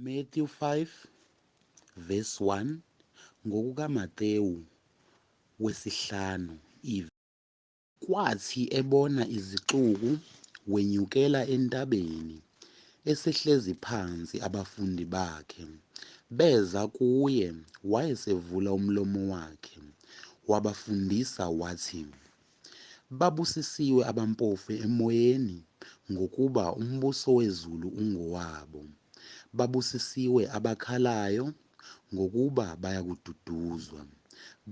Matthew 5 verse 1 ngokukaMathewu wesihlanu iv. Kwathi ebona izixuku, wenyukela entabeni, esehlezi phansi abafundi bakhe beza kuye, wayesevula umlomo wakhe, wabafundisa wathi, Babusisiwe abampofu emoyeni, ngokuba umbuso wezulu ungowabo. Babusisiwe abakhalayo, ngokuba bayakududuzwa.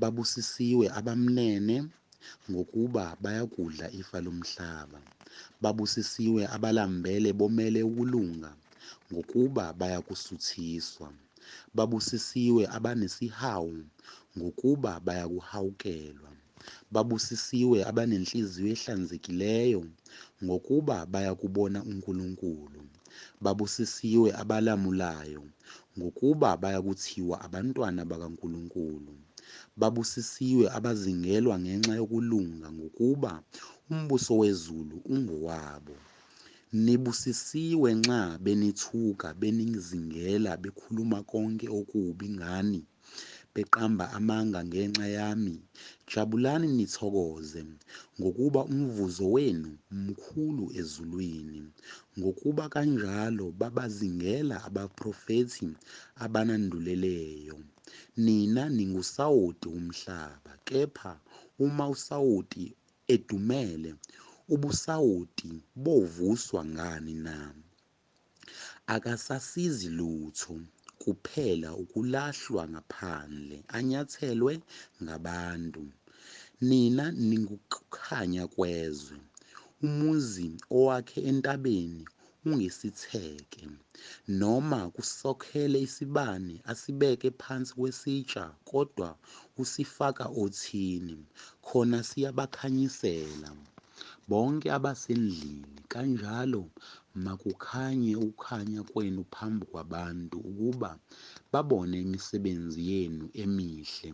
Babusisiwe abamnene, ngokuba bayakudla ifa lomhlaba. Babusisiwe abalambele bomele ukulunga, ngokuba bayakusuthiswa. Babusisiwe abanesihawu, ngokuba bayakuhawukelwa. Babusisiwe abanenhliziyo ehlanzekileyo, ngokuba bayakubona uNkulunkulu. Babusisiwe abalamulayo, ngokuba bayakuthiwa abantwana bakaNkulunkulu. Babusisiwe abazingelwa ngenxa yokulunga, ngokuba umbuso wezulu ungowabo. Nibusisiwe nxa benithuka, benizingela, bekhuluma konke okubi ngani, beqamba amanga ngenxa yami. Jabulani nithokoze, ngokuba umvuzo wenu mkhulu ezulwini, ngokuba kanjalo babazingela abaprofethi abananduleleyo. Nina ningusawoti womhlaba, kepha uma usawoti edumele, ubusawoti bovuswa ngani na? Akasasizi lutho, kuphela ukulahlwa ngaphandle, anyathelwe ngabantu. Nina ningukukhanya kwezwe. Umuzi owakhe entabeni ungesitheke. Noma kusokhele isibani asibeke phansi kwesitsha, kodwa usifaka othini, khona siyabakhanyisela bonke abasendlini. Kanjalo makukhanye ukukhanya kwenu phambi kwabantu, ukuba babone imisebenzi yenu emihle,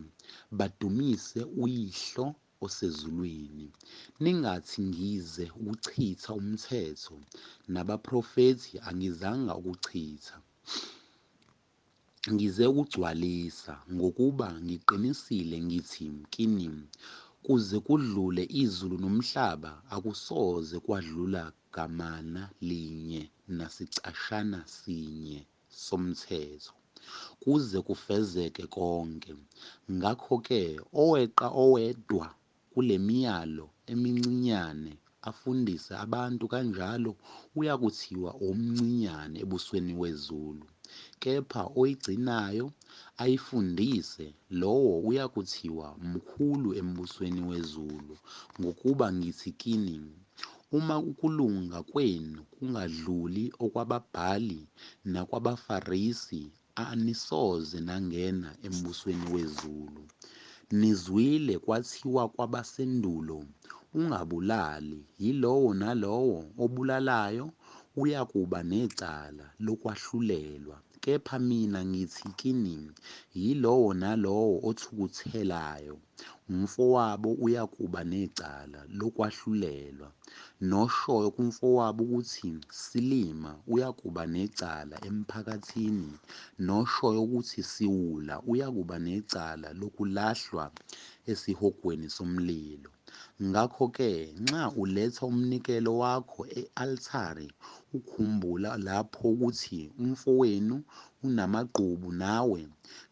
badumise uYihlo osezulwini. Ningathi ngize ukuchitha umthetho nabaprofethi, angizanga ukuchitha, ngize ukugcwalisa. Ngokuba ngiqinisile ngithi kini, kuze kudlule izulu nomhlaba, akusoze kwadlula gamana linye nasicashana sinye somthetho, kuze kufezeke konke. Ngakho-ke oweqa owedwa kule miyalo emincinyane, afundise abantu kanjalo, uyakuthiwa omncinyane ebusweni wezulu. Kepha oyigcinayo, ayifundise, lowo uyakuthiwa mkhulu embusweni wezulu. Ngokuba ngithi kini, uma ukulunga kwenu kungadluli okwababhali nakwabaFarisi, anisoze nangena embusweni wezulu. Nizwile kwathiwa kwabasendulo, Ungabulali, yilowo nalowo obulalayo uyakuba necala lokwahlulelwa. Kepha mina ngithi kini, yilowo nalowo othukuthelayo umfowabo uyakuba necala lokwahlulelwa, noshoyo kumfowabo ukuthi, Silima, uyakuba necala emphakathini, noshoyo ukuthi, Siwula, uyakuba necala lokulahlwa esihogweni somlilo. Ngakho-ke nxa uletha umnikelo wakho e-altare, ukhumbula lapho ukuthi umfowenu unamagqubu nawe,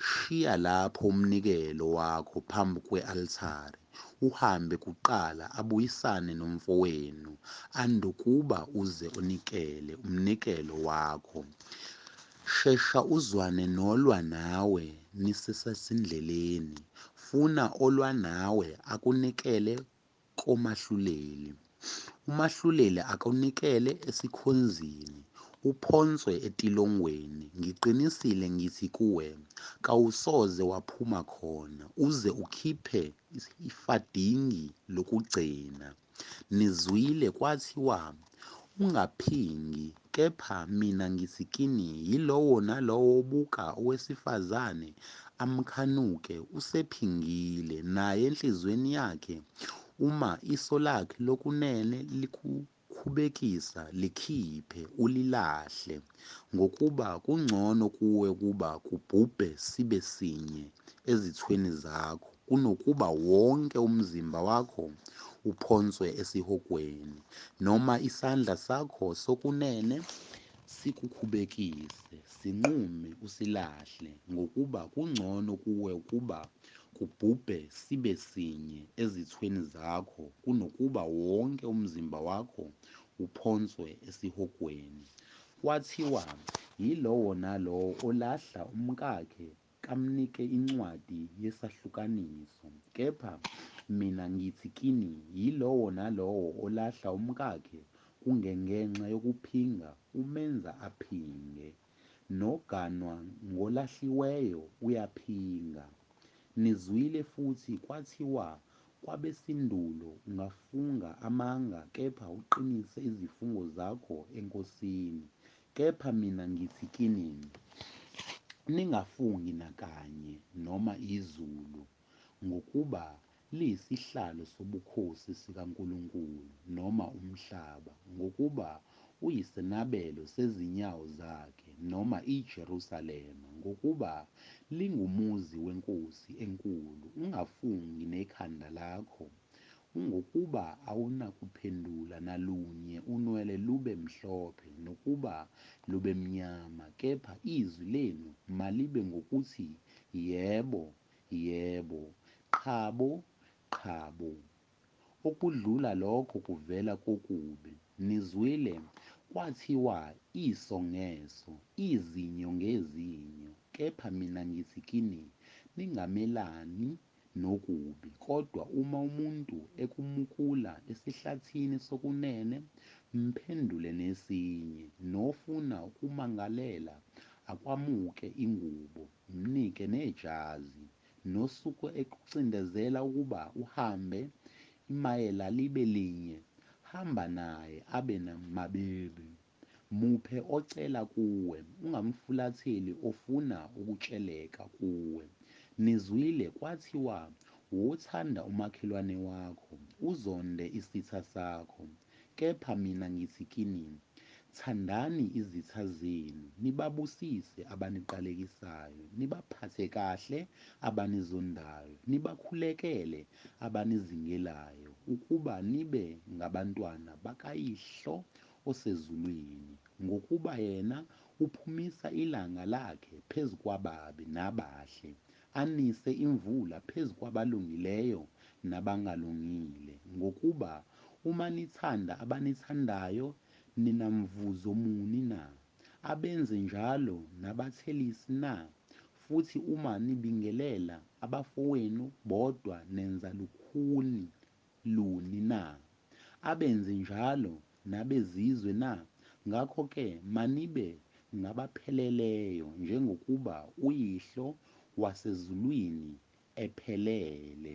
shiya lapho umnikelo wakho phambi kwe-altare, uhambe kuqala abuyisane nomfowenu, andukuba uze unikele umnikelo wakho. Shesha uzwane nolwa nawe nisesendleleni, funa olwa nawe akunikele komahluleli, umahluleli akunikele esikhonzini, uphonswe etilongweni. Ngiqinisile ngithi kuwe, kawusoze waphuma khona, uze ukhiphe ifadingi lokugcina. Nizwile kwathiwa, Ungaphingi, kepha mina ngithi kini, yilowo nalowo obuka owesifazane amkhanuke, usephingile naye enhliziyweni yakhe. Uma iso lakhe lokunene likukhubekisa, likhiphe, ulilahle; ngokuba kungcono kuwe ukuba kubhubhe sibe sinye ezithweni zakho, kunokuba wonke umzimba wakho uphonswe esihogweni. Noma isandla sakho sokunene sikukhubekise, sinqume usilahle; ngokuba kungcono kuwe ukuba kubhubhe sibe sinye ezithweni zakho, kunokuba wonke umzimba wakho uphonswe esihogweni. Kwathiwa, Yilowo nalowo olahla umkakhe kamnike incwadi yesahlukaniso. Kepha mina ngithi kini, Yilowo nalowo olahla umkakhe kungengenxa yokuphinga umenza aphinge, noganwa ngolahliweyo uyaphinga. Nizwile futhi kwathiwa kwabesendulo, Ungafungi amanga, kepha uqinise izifungo zakho eNkosini. Kepha mina ngithi kini, Ningafungi nakanye, noma izulu, ngokuba liyisihlalo sobukhosi sikaNkulunkulu, noma umhlaba, ngokuba uyisenabelo sezinyawo zakhe, noma iJerusalema, ngokuba lingumuzi weNkosi enkulu. Ungafungi nekhanda lakho, ngokuba awunakuphendula nalunye unwele lube mhlophe nokuba lube mnyama. Kepha izwi lenu malibe ngukuthi, Yebo, yebo, Qhabo, qhabo; okudlula lokho kuvela kokubi. Nizwile kwathiwa, Iso ngeso, izinyo ngezinyo. Kepha mina ngithi kini, Ningamelani nokubi, kodwa uma umuntu ekumukula esihlathini sokunene, mphendule nesinye; nofuna ukukumangalela akwamuke ingubo, mnike nejazi. Nosuke ekucindezela ukuba uhambe imayela libe linye, hamba naye abe mabili. Muphe ocela kuwe, ungamfulatheli ofuna ukutsheleka kuwe. Nizwile kwathiwa, Wothanda umakhelwane wakho, uzonde isitha sakho. Kepha mina ngithi kini, Thandani izitha zenu, nibabusise abaniqalekisayo, nibaphathe kahle abanizondayo, nibakhulekele abanizingelayo, ukuba nibe ngabantwana bakaYihlo osezulwini, ngokuba yena uphumisa ilanga lakhe phezu kwababi nabahle, anise imvula phezu kwabalungileyo nabangalungile. Ngokuba uma nithanda abanithandayo, ninamvuzo muni na? Abenzi njalo nabathelisi na? Futhi uma nibingelela abafowenu bodwa nenza lukhuni luni na? Abenzi njalo nabezizwe na? Ngakho-ke manibe ngabapheleleyo, njengokuba uYihlo wasezulwini ephelele.